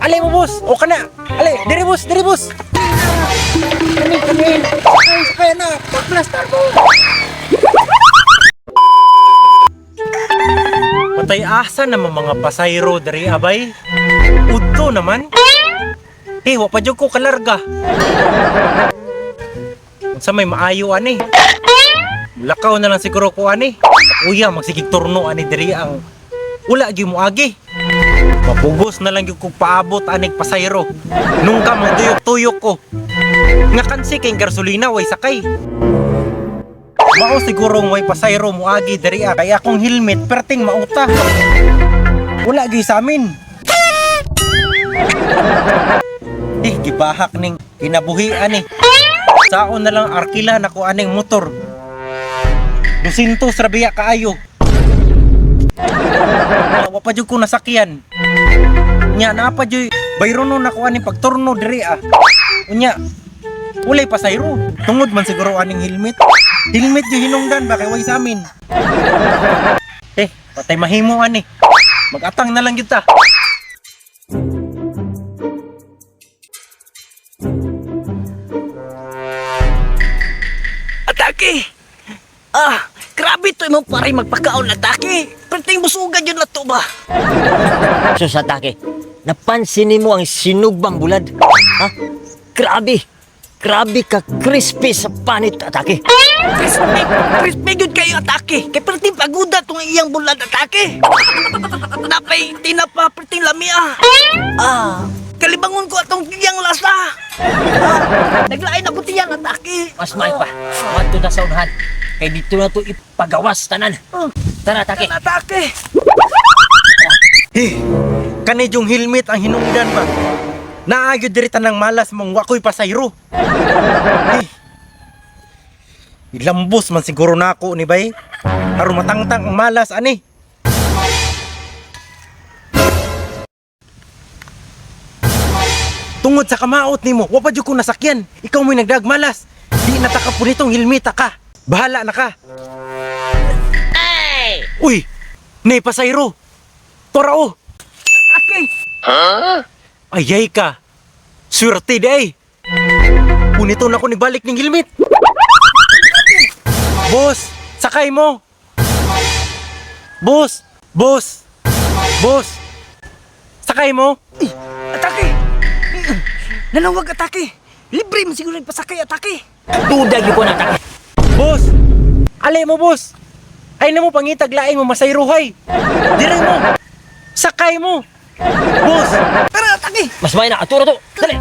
Alay mo, boss. O kana. Alay, diri boss, diri boss. Kani, kani. Ay, sakay na. Pag-blaster mo. Patay asa naman mga pasayro diri abay. Udto naman. Eh, wa pa jud ko kalarga. Unsa may maayo ani? Lakaw na lang siguro ko ani. Uya magsigig turno ani diri ang wala gyud mo agi. Mapugos na lang gyud kog paabot anig pasayro. Nung ka magduyok-tuyok ko. Nga kansi kay gasolina way sakay. Mao siguro way pasayro moagi diri ah, kay akong helmet perting mauta. Wala gyud sa amin. Eh, gibahak ning kinabuhi ani. Saon na lang arkila nako aning motor. Dusintos ra biya kaayo. Wa pa jud ko nasakyan. Nya naa pa jud bayrono nako aning pagturno diri ah. Unya walay pasayro. Tungod man siguro aning helmet. Helmet yung hinungdan ba kay way sa amin. Eh, patay mahimo ani. Magatang na lang gyud ta. Atake! Ah, grabe to imong paray magpakaon, atake. Perting busugan yun na to ba? Sus, atake. Napansin nimo ang sinugbang bulad. Ha? Grabe. Grabe ka crispy sa panit, atake. Crispy, crispy yun kayo, atake. Kay perting paguda tong iyang bulad, atake. Napay tinapa perting lamia. Ah, kalibangon ko atong iyang lasa. Ah, naglain ako tiyan, atake. Mas may pa. Madto na sa unahan. Kay dito na to ipagawas tanan. Tara, atake. Yan, atake. Eh, kani yung helmet ang hinungdan ba? Naagyo diri tanang malas mong wakoy pasayro. Eh, ilambos man siguro nako ni bay. Aron matangtang ang malas ani. Tungod sa kamaot nimo, wa pa jud ko nasakyan. Ikaw mo'y nagdag malas. Di na ta ka punitong helmeta ka. Bahala na ka. Uy, nay pasayro. Tora oh. Atake. Ayay ka. Swerte di ay. Punito na ko nibalik ng helmet. Boss, sakay mo. Boss, boss, boss. Sakay mo. Atake. Nanawag, atake. Libre man siguro pasakay, atake. Duda gyud ko na, atake. Boss, alay mo boss. Ay na mo pangitag laing mo masayruhay. Dire mo. Sakay mo. Boss, Tara, atake. Mas may na aturo to. Dali.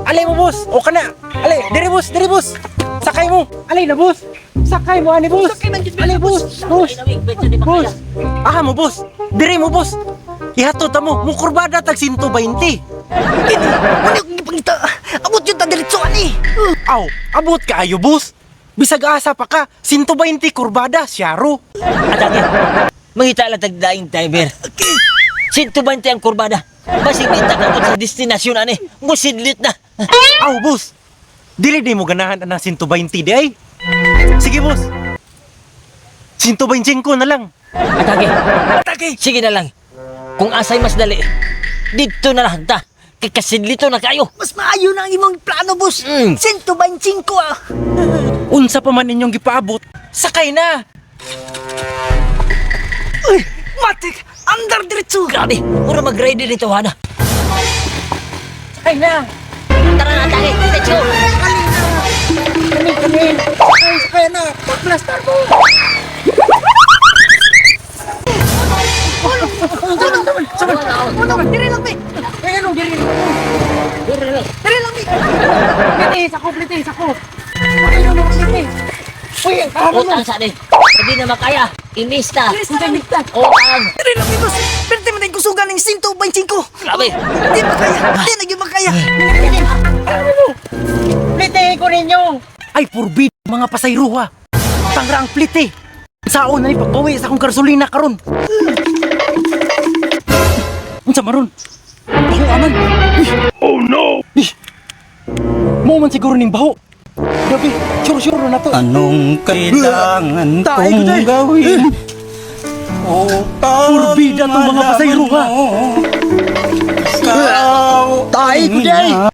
Alay mo, boss. O kana. Alay, dire boss, dire boss. Sakay mo. Alay na, boss. Sakay mo ani, boss. Sakay man jud, Alay, boss. Boss. Boss. Aha mo, boss. Dire mo, boss. Ihatod ta mo. Mukurbada tag 120. Kini, wala akong gipangita. Abot yun ta diretso ani. Aw, abot kaayo, boss. Bisag asa pa ka, 120 kurbada, siyaro. Atake. Mangita lang tag daing driver. Okay. 120 ang kurbada. Basig di ta kaabot sa destinasyon ani. Musidlit na. Aw, boss. Dili di mo ganahan anang 120 di ay. Sige, boss. 125 na lang. Atake. Atake. Sige na lang. Kung asay mas dali, dito na lang ta. Kay kasidlito na kayo. Mas maayo na ang imong plano, boss. 125 ah. Unsa pa man inyong gipaabot, sakay na. Uy, matik. Andar diretso. Grabe, mura mag-ready dito, Hana. Sakay na. Tara na, atake. Let's go. Kani, kani. Sakay, sakay na. Pag-blaster mo. Ano, dire lang, be. Ay, ano, diri. Dire lang, be. Plite, sako, plite, sako. Ay, ano, plite. Uy, ah, mo. Utang sa ni. Hindi na makaya. Ilista. Dire Utang. lang, be, boss. Perte man tayong kusugan ng 125. Grabe. Di makaya. Di na gyud makaya. Plite ko ninyo. Ay, purbid, mga pasayruha. Tangra ang plite. Saon na ni pagbawi sa akong gasolina karon. Unsa maron? Baho aman. Oh no. Ih. Mo man siguro ning baho. Grabe, sure-sure na to. Anong kailangan Tae ko, kong tay. gawin upang Purbida tong mga malaman pasayro, ha? mo? Ay, kuday!